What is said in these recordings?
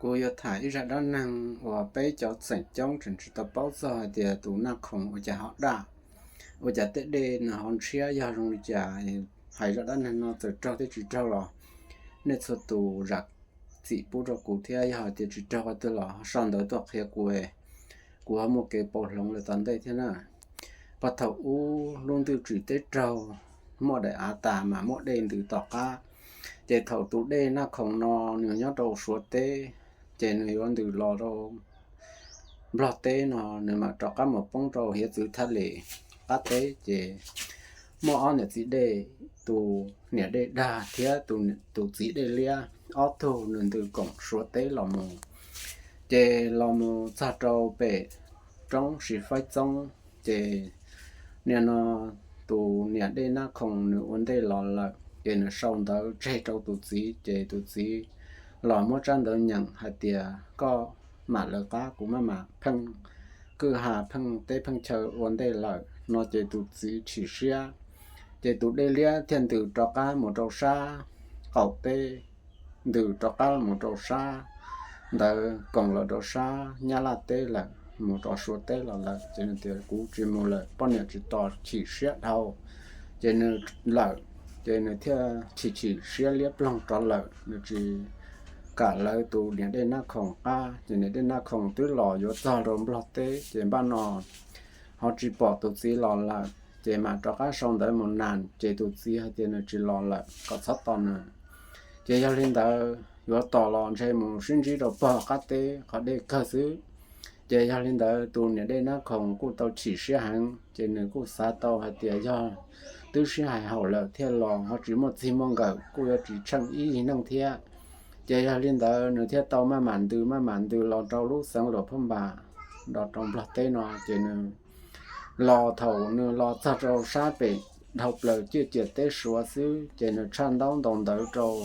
Kuv yuav tham ib zaj dab neeg uas peb cov txheem coob tseem tsis tau paub txog hais tias tus Naj Khoom ua cas ho daj, ua cas tej dej nws ho ntshiab, yog zoo li cas, hais zaj dab neeg no txawm raug thiab tsis raug los nej txhua tus zam txim pub rau kuv thiab, yog hais tias tsis raug qhov twg los sau ntawv tuaj qhia kuv, kuv ho muaj kev pauv hloov lawm tom ntej thiab na. Puag thaum ub lub ntuj tsim teb raug, muaj daim av tas mas muaj dej ntws tom qab, ces thaum tus dej Naj Khoom no nws nyob rau Suav teb, ces nws yuav ntws los rau Nplog teb no nws mam rov qab mus poob rau hiav txwv Thaj Les qab teb. Ces muaj ob niam txiv dej, tus niam dej dag thiab tus txiv dej liab, ob tug nws ntws koom Suav teb los mus. Ces los mus txog rau pem roob Siv Faib Txoob, ces nim no tus niam dej Naj Khoom nws ua ntej los lawm, ces nws sau ntawv tseg rau tus txiv, ces tus txiv los muab tsab ntawv nyeem hais tias koj mam lawv qab, kuv maj mam pheej kwj ha pheej teb pheej chaw ua ntej lawm no, ces tus txiv chim siab. Ces tus dej liab thiaj ntws rov qab mus rau sab qaum teb, ntws rov qab mus rau sab ntawd koom los rau sab Nyab Laj teb lawm, mus rau Suav teb los lawm. Ces nws tias kuv tsis mus lawm, poj niam tsis tos, chim siab dhau. Ces nws lawm, ces nws thiaj chim chim siab liab ploog rov lawm, nws tsis kam lawv tus niam dej Naj Khoom qab. Ces niam dej Naj Khoom twb los yuav txog rau Nplog teb, ces npaj no ho tsis pom tus txiv los lawm, ces mam rov qab sau ntawv mus nas, ces tus txiv hais tias nws tsis los lawm, kom txhob tos nws. Ces yog li ntawd yuav tos los ntshe mus sib ntsib rau pog qab teb qhov dej kawg xwb. Ces yog li ntawd tus niam dej Naj Khoom kuj tau chim siab heev, ces nws kuj xav tau hais tias yog twb sib hais haum lawm thiaj los, ho tsis muaj txij muaj nkawm kuj yuav tsis tsheej ib yig neej thiab. Ces yog li ntawd nws thiaj tau maj mam ntws maj mam ntws los rau lub xeev Luam Phaj Npas, los rau Nplog teb no. Ces nws los, thaum nws los txog rau sab pem dhau plaws ciaj ciam teb Suav xwb, ces nws tshaj ntaub ntaus ntawv rau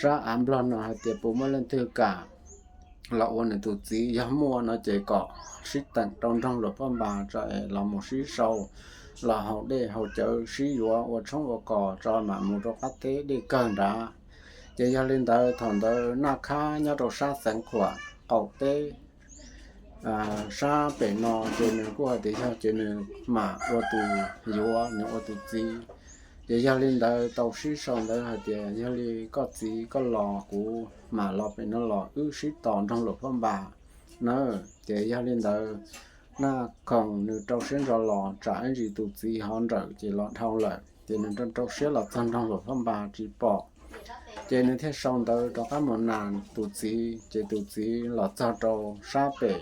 sab av Nplog no hais tias puas muaj leej twg kam los ua nws tus txiv, yog muaj no ces kom sib teem rau nroog Luam Phaj Npas tso es los mus sib sau, los haus dej haus cawv, sib yuav ua tshoob ua kos tso mam mus rau qab teb dej kawg nrad. Ces yog li ntawd thaum ntawd Naj Khab nyob rau sab Xeev Khuam qaum teb sab pem no, ces nws kuj hais tias yog ces nws mam ua tus yuav, nws ua tus txiv. Ces yog li ntawd tau sib sau ntawv hais tias yog li koj txiv koj los kuv mam los pem no los wb sib tos nroog Luam Phaj Npas na. Ces yog li ntawd Naj Khoom nws rau siab ntso los, tsam ib ntsis tus txiv hov nrawm ces los dhau lawm, ces nws rau rau siab los txog nroog Luam Phaj Npas tsis pom. Ces nws thiaj sau ntawv rov qab mus nas tus txiv, ces tus txiv los txog rau sab pem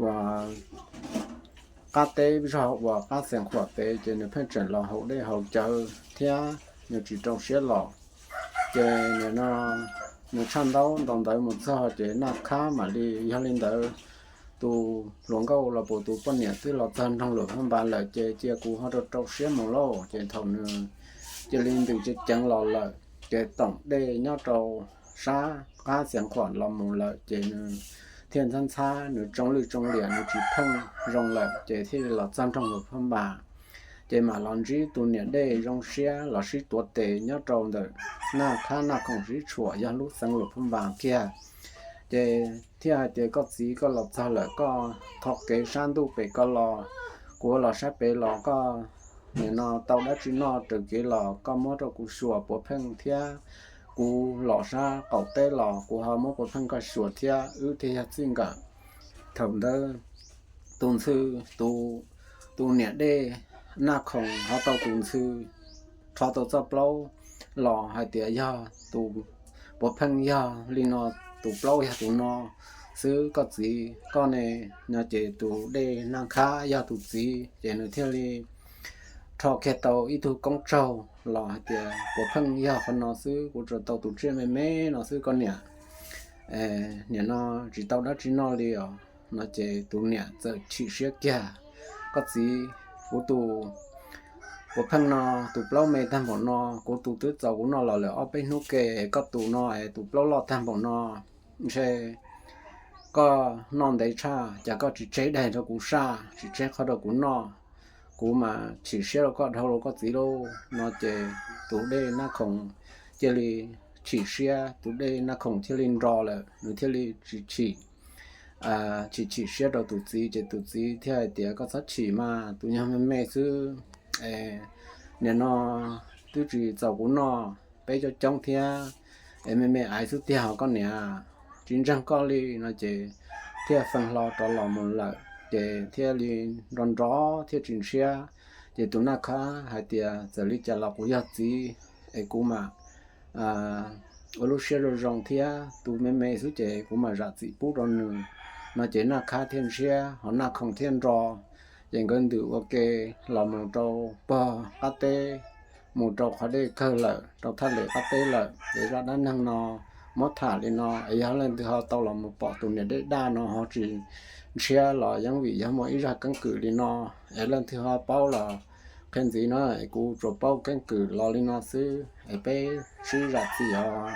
uas qab teb zog uas qab Xeev Khuam pem, ces nws pheej tseem los haus dej haus cawv thiab nws tsis rau siab los. Ces nim no nws tshaj ntaub ntaus ntawv mus txog, ces Naj Khab mam li, yog li ntawd tus hluas nkauj los puas tus poj niam twb los txog nroog Luam Phaj Npas lawm, ces cia kuv ho rau rau siab mus lauj. Ces thaum nws cia li ntws ceev ceev los lawm, ces toom dej nyob rau sab qab Xeev Khuam los mus lawm, ces nws thiaj ntxhab ntxhab, nws tsoo lwj tsoo liam, nws tsis pheej zoo lawm, ces thiaj li los txog nroog Luam Phaj Npas. Ces mam los ntsib tus niam dej zoo siab los sib tuav tes nyob rau ntawm Naj Khab Naj Khoom sib tshuam, yog lub xeev Luam Phaj Npas kiag. Ces thiaj hais tias koj txiv koj los txog lawm, koj thov kev sab ntuj pem ko los, kuv los sab pem los, koj nim no tau dab tsi noj raws kev los koj muab rau kuv xyuas puav pheej thiab. Kuv los sab qaum teb los kuv ho muab puav pheej koj xyuas thiab, wb thiaj yog txij nkawm. Thaum ntawd tus ntxhw, tus niam dej Naj Khoom ho tau tus ntxhw rho tau txoj plaub los hais tias yog tus, puav pheej yog li no, tus plaub yog tus no xwb koj txiv, koj ne, no ces tus dej Naj Khab yog tus txiv, ces nws thiaj li rho kiag tau ib tug koob tsaug los hais tias puav pheej yog qhov no xwb, kuv tsuas tau tus tsiaj me me no xwb koj niam, nim no tsis tau dab tsi noj li os. No ces tus niam txawm chim siab kiag, koj txiv, kuv tus puav pheej no, tus plaub me tag npaum no, kuv tus twb txaus kuv noj los lawm ob peb hnub ke, koj tus no es tus plaub loj tag npaum no, ntshe koj noj ntev tshaj, cas koj tsis tseb daig rau kuv saj, tsis tseb qhov rau kuv noj, kuv mas chim siab rau koj dhau los koj txiv lauj. No ces tus dej Naj Khoom cia li chim siab, tus dej Naj Khoom thiaj li nro lawm, nws thiaj li tsis chim, tsis chim siab rau tus txiv. Ces tus txiv thiaj hais tias, koj txhob chim mas, tus nyuag me me xwb, nim no twb tsis txaus kuv noj, peb coob coob thiab, es me me aiv xwb tiag os koj niam, tsis ntseeg koj li no. Ces thiaj feeb hlo rov los mus lawm, ces thiaj li nrov nrov thiab tsis ntshiab. Ces tus Naj Khab hais tias, txawm li cas los kuv yog txiv, es kuv mam ua lub siab zoo zoo thiab, tus me me xwb ces kuv mam zam txim pub rau nws no. Ces Naj Khab thiaj ntshiab, ho Naj Khoom thiaj nro. Ces nkawd ntws ua ke los mus rau pog qab teb, mus rau qhov dej kawg lawm, rau thaj lem qab teb lawm. Ces zaj dab neeg no muab tham li no es yog leej twg ho tau los mus pom tus niam dej daj no ho tsis ntshiab los yeej vim yog muaj ib zaj keeb kwm li no. Es leej twg ho paub los qhia ntxiv no, es kuv tsuas paub keeb kwm los li no xwb, es peb sib zam txim os.